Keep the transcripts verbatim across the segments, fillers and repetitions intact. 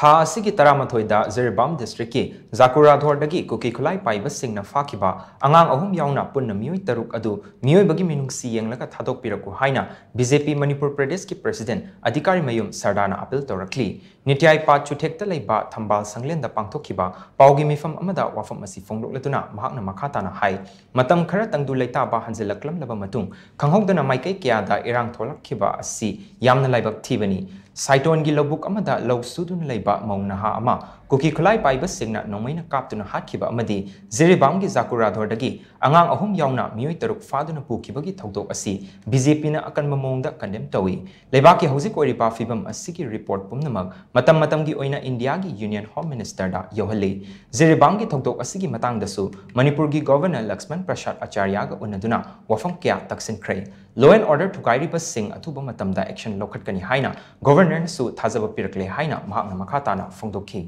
ꯊꯥ ꯑꯁꯤꯒꯤ ꯇꯔꯥꯃꯥꯊꯣꯏꯗ ꯖꯤꯔꯤꯕꯥꯝ ꯗꯤꯁꯇ꯭ꯔꯤꯛꯀꯤ ꯖꯥꯀꯨꯔꯥꯙꯣꯔꯗꯒꯤ ꯀꯨꯀꯤ ꯈꯨꯠꯂꯥꯏ ꯄꯥꯏꯕꯁꯤꯡꯅ ꯐꯥꯈꯤꯕ ꯑꯉꯥꯡ ꯑꯍꯨꯝ ꯌꯥꯎꯅ ꯄꯨꯟꯅ ꯃꯤꯑꯣꯏ ꯇꯔꯨꯛ ꯑꯗꯨ ꯃꯤꯑꯣꯏꯕꯒꯤ ꯃꯤꯅꯨꯡꯁꯤ ꯌꯦꯡꯂꯒ ꯊꯥꯗꯣꯛꯄꯤꯔꯛꯎ ꯍꯥꯏꯅ ꯕꯤ ꯖꯦ ꯄꯤ ꯃꯅꯤꯄꯨꯔ ꯄ꯭ꯔꯗꯦꯁꯀꯤ ꯄ꯭ꯔꯁꯤꯗꯦꯟ ꯑꯙꯤꯀꯥꯔꯤ ꯃꯌꯨꯝ ꯁꯔꯗꯥꯅ ꯑꯥꯄꯤꯜ ꯇꯧꯔꯛꯂꯤ꯫ ꯅꯤꯇ꯭ꯌꯥꯏ ꯄꯥꯠ ꯆꯨꯊꯦꯛꯇ ꯂꯩꯕ ꯊꯝꯕꯥꯜ ꯁꯪꯂꯦꯟꯗ ꯄꯥꯡꯊꯣꯛꯈꯤꯕ ꯄꯥꯎꯒꯤ ꯃꯤꯐꯝ ꯑꯃꯗ ꯋꯥꯐꯝ ꯑꯁꯤ ꯐꯣꯡꯗꯣꯛꯂꯗꯨꯅ ꯃꯍꯥꯛꯅ ꯃꯈꯥ ꯇꯥꯅ ꯍꯥꯏ, ꯃꯇꯝ ꯈꯔ ꯇꯪꯗꯨ ꯂꯩꯇꯥꯕ ꯍꯟꯖꯤꯜꯂꯛꯂꯝꯂꯕ ꯃꯇꯨꯡ ꯈꯪꯍꯧꯗꯅ ꯃꯥꯏꯀꯩ ꯀꯌꯥꯗ ꯏꯔꯥꯡ ꯊꯣꯛꯂꯛꯈꯤꯕ ꯑꯁꯤ ꯌꯥꯝꯅ ꯂꯥꯏꯕꯛ ꯊꯤꯕꯅꯤ꯫ ꯁꯥꯏꯇꯣꯟꯒꯤ ꯂꯧꯕꯨꯛ ꯑꯃꯗ ꯂꯧ ꯁꯨꯗꯨꯅ ꯂꯩꯕ ꯃꯧ ꯅꯍꯥ ꯑꯃ ꯀꯨꯀꯤ ꯈꯨꯠꯂꯥꯏ ꯄꯥꯏꯕꯁꯤꯡꯅ ꯅꯣꯡꯃꯩꯅ ꯀꯥꯞꯇꯨꯅ ꯍꯥꯠꯈꯤꯕ ꯑꯃꯗꯤ ꯖꯤꯔꯤꯕꯥꯝꯒꯤ ꯖꯥꯀꯨꯔꯥꯙꯣꯔꯗꯒꯤ ꯑꯉꯥꯡ ꯑꯍꯨꯝ ꯌꯥꯎꯅ ꯃꯤꯑꯣꯏ ꯇꯔꯨꯛ ꯐꯥꯗꯨꯅ ꯄꯨꯈꯤꯕꯒꯤ ꯊꯧꯗꯣꯛ ꯑꯁꯤ ꯕꯤ ꯖꯦ ꯄꯤꯅ ꯑꯀꯟꯕ ꯃꯑꯣꯡꯗ ꯀꯟꯗꯦꯝ ꯇꯧꯏ꯫ ꯂꯩꯕꯥꯛꯀꯤ ꯍꯧꯖꯤꯛ ꯑꯣꯏꯔꯤꯕ ꯐꯤꯕꯝ ꯑꯁꯤꯒꯤ ꯔꯤꯄꯣꯔꯠ ꯄꯨꯝꯅꯃꯛ ꯃꯇꯝ ꯃꯇꯝꯒꯤ ꯑꯣꯏꯅ ꯏꯟꯗꯤꯌꯥꯒꯤ ꯌꯨꯅꯤꯌꯟ ꯍꯣꯝ ꯃꯤꯅꯤꯁꯇꯔꯗ ꯌꯧꯍꯜꯂꯤ꯫ ꯖꯤꯔꯤꯕꯥꯝꯒꯤ ꯊꯧꯗꯣꯛ ꯑꯁꯤꯒꯤ ꯃꯇꯥꯡꯗꯁꯨ ꯃꯅꯤꯄꯨꯔꯒꯤ ꯒꯣꯚꯔꯅꯔ ꯂꯛꯁꯃꯟ ꯄ꯭ꯔꯁꯥꯗ ꯑꯆꯥꯔꯌꯥꯒ ꯎꯅꯗꯨꯅ ꯋꯥꯐꯝ ꯀꯌꯥ ꯇꯛꯁꯤꯟꯈ꯭ꯔꯦ꯫ Law and order ꯊꯨꯒꯥꯏꯔꯤꯕꯁꯤꯡ ꯑꯊꯨꯕ ꯃꯇꯝꯗ action ꯂꯧꯈꯠꯀꯅꯤ ꯍꯥꯏꯅ ꯒꯣꯚꯔꯅꯔꯅꯁꯨ ꯊꯥꯖꯕ ꯄꯤꯔꯛꯂꯦ ꯍꯥꯏꯅ ꯃꯍꯥꯛꯅ ꯃꯈꯥ ꯇꯥꯅ ꯐꯣꯡꯗꯣꯛꯈꯤ꯫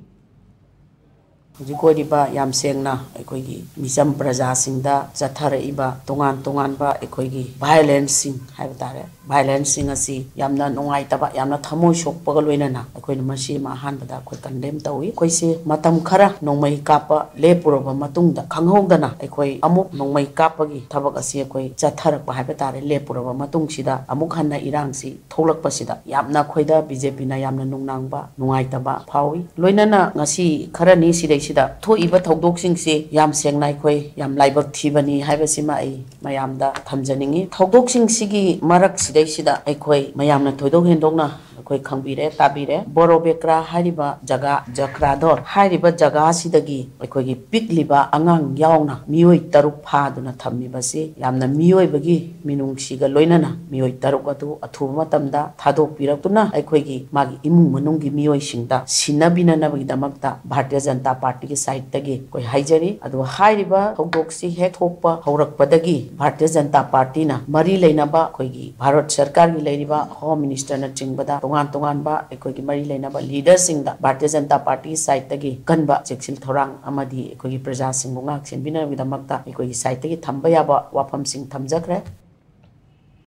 ꯍꯧꯖꯤꯛ ꯑꯣꯏꯔꯤꯕ ꯌꯥꯝ ꯁꯦꯡꯅ ꯑꯩꯈꯣꯏꯒꯤ ꯃꯤꯆꯝ ꯄ꯭ꯔꯖꯥꯁꯤꯡꯗ ꯆꯠꯊꯔꯛꯏꯕ ꯇꯣꯉꯥꯟ ꯇꯣꯉꯥꯟꯕ ꯑꯩꯈꯣꯏꯒꯤ violenceꯁꯤꯡ ꯍꯥꯏꯕ ꯇꯥꯔꯦ, violenceꯁꯤꯡ ꯑꯁꯤ ꯌꯥꯝꯅ ꯅꯨꯡꯉꯥꯏꯇꯕ, ꯌꯥꯝꯅ ꯊꯃꯣꯏ ꯁꯣꯛꯄꯒ ꯂꯣꯏꯅꯅ ꯑꯩꯈꯣꯏꯅ ꯃꯁꯤ ꯑꯃ ꯑꯍꯥꯟꯕꯗ ꯑꯩꯈꯣꯏ ꯀꯟꯗꯦꯝ ꯇꯧꯏ꯫ ꯑꯩꯈꯣꯏꯁꯤ ꯃꯇꯝ ꯈꯔ ꯅꯣꯡꯃꯩ ꯀꯥꯞꯄ ꯂꯦꯞꯄꯨꯔꯕ ꯃꯇꯨꯡꯗ ꯈꯪꯍꯧꯗꯅ ꯑꯩꯈꯣꯏ ꯑꯃꯨꯛ ꯅꯣꯡꯃꯩ ꯀꯥꯞꯄꯒꯤ ꯊꯕꯛ ꯑꯁꯤ ꯑꯩꯈꯣꯏ ꯆꯠꯊꯔꯛꯄ ꯍꯥꯏꯕ ꯇꯥꯔꯦ꯫ ꯂꯦꯞꯄꯨꯔꯕ ꯃꯇꯨꯡꯁꯤꯗ ꯑꯃꯨꯛ ꯍꯟꯅ ꯏꯔꯥꯡꯁꯤ ꯊꯣꯛꯂꯛꯄꯁꯤꯗ ꯌꯥꯝꯅ ꯑꯩꯈꯣꯏꯗ ꯕꯤ ꯖꯦ ꯄꯤꯅ ꯌꯥꯝꯅ ꯅꯨꯡꯅꯥꯡꯕ, ꯅꯨꯡꯉꯥꯏꯇꯕ ꯐꯥꯎꯏ꯫ ꯂꯣꯏꯅꯅ ꯉꯁꯤ ꯈꯔꯅꯤ ꯁꯤꯗꯩꯁꯤꯗ ꯊꯣꯛꯏꯕ ꯊꯧꯗꯣꯛꯁꯤꯡꯁꯤ ꯌꯥꯝ ꯁꯦꯡꯅ ꯑꯩꯈꯣꯏ ꯌꯥꯝ ꯂꯥꯏꯕꯛ ꯊꯤꯕꯅꯤ ꯍꯥꯏꯕꯁꯤꯃ ꯑꯩ ꯃꯌꯥꯝꯗ ꯊꯝꯖꯅꯤꯡꯏ꯫ ꯊꯧꯗꯣꯛꯁꯤꯡꯁꯤꯒꯤ ꯃꯔꯛꯁꯤꯗꯩꯁꯤꯗ ꯑꯩꯈꯣꯏ ꯃꯌꯥꯝꯅ ꯊꯣꯏꯗꯣꯛ ꯍꯦꯟꯗꯣꯛꯅ ꯑꯩꯈꯣꯏ ꯈꯪꯕꯤꯔꯦ, ꯇꯥꯕꯤꯔꯦ꯫ ꯕꯣꯔꯣꯕꯦꯀ꯭ꯔꯥ ꯍꯥꯏꯔꯤꯕ ꯖꯒꯥ, ꯖꯈ꯭ꯔꯥꯗꯣꯔ ꯍꯥꯏꯔꯤꯕ ꯖꯒꯥꯁꯤꯗꯒꯤ ꯑꯩꯈꯣꯏꯒꯤ ꯄꯤꯛꯂꯤꯕ ꯑꯉꯥꯡ ꯌꯥꯎꯅ ꯃꯤꯑꯣꯏ ꯇꯔꯨꯛ ꯐꯥꯗꯨꯅ ꯊꯝꯃꯤꯕꯁꯤ ꯌꯥꯝꯅ ꯃꯤꯑꯣꯏꯕꯒꯤ ꯃꯤꯅꯨꯡꯁꯤꯒ ꯂꯣꯏꯅꯅ ꯃꯤꯑꯣꯏ ꯇꯔꯨꯛ ꯑꯗꯨ ꯑꯊꯨꯕ ꯃꯇꯝꯗ ꯊꯥꯗꯣꯛꯄꯤꯔꯛꯇꯨꯅ ꯑꯩꯈꯣꯏꯒꯤ ꯃꯥꯒꯤ ꯏꯃꯨꯡ ꯃꯅꯨꯡꯒꯤ ꯃꯤꯑꯣꯏꯁꯤꯡꯗ ꯁꯤꯟꯅꯕꯤꯅꯅꯕꯒꯤꯗꯃꯛꯇ ꯚꯥꯔꯇꯤꯌ ꯖꯅꯇꯥ ꯄꯥꯔꯇꯤꯒꯤ ꯁꯥꯏꯠꯇꯒꯤ ꯑꯩꯈꯣꯏ ꯍꯥꯏꯖꯔꯤ꯫ ꯑꯗꯨꯒ ꯍꯥꯏꯔꯤꯕ ꯊꯧꯗꯣꯛꯁꯤ ꯍꯦꯛ ꯊꯣꯛꯄ ꯍꯧꯔꯛꯄꯗꯒꯤ ꯚꯥꯔꯇꯤꯌ ꯖꯅꯇꯥ ꯄꯥꯔꯇꯤꯅ ꯃꯔꯤ ꯂꯩꯅꯕ ꯑꯩꯈꯣꯏꯒꯤ ꯚꯥꯔꯠ ꯁꯔꯀꯥꯔꯒꯤ ꯂꯩꯔꯤꯕ ꯍꯣꯝ ꯃꯤꯅꯤꯁꯇꯔꯅꯆꯤꯡꯕꯗ ꯇꯣꯉꯥꯟ ꯇꯣꯉꯥꯟꯕ ꯑꯩꯈꯣꯏꯒꯤ ꯃꯔꯤ ꯂꯩꯅꯕ ꯂꯤꯗꯔꯁꯤꯡꯗ ꯚꯥꯔꯇꯤꯌ ꯖꯅꯇꯥ ꯄꯥꯔꯇꯤꯒꯤ ꯁꯥꯏꯠꯇꯒꯤ ꯑꯀꯟꯕ ꯆꯦꯛꯁꯤꯜ ꯊꯧꯔꯥꯡ ꯑꯃꯗꯤ ꯑꯩꯈꯣꯏꯒꯤ ꯄ꯭ꯔꯖꯥꯁꯤꯡꯕꯨ ꯉꯥꯛ ꯁꯦꯟꯕꯤꯅꯕꯒꯤꯗꯃꯛꯇ ꯑꯩꯈꯣꯏꯒꯤ ꯁꯥꯏꯠꯇꯒꯤ ꯊꯝꯕ ꯌꯥꯕ ꯋꯥꯐꯝꯁꯤꯡ ꯊꯝꯖꯈ꯭ꯔꯦ꯫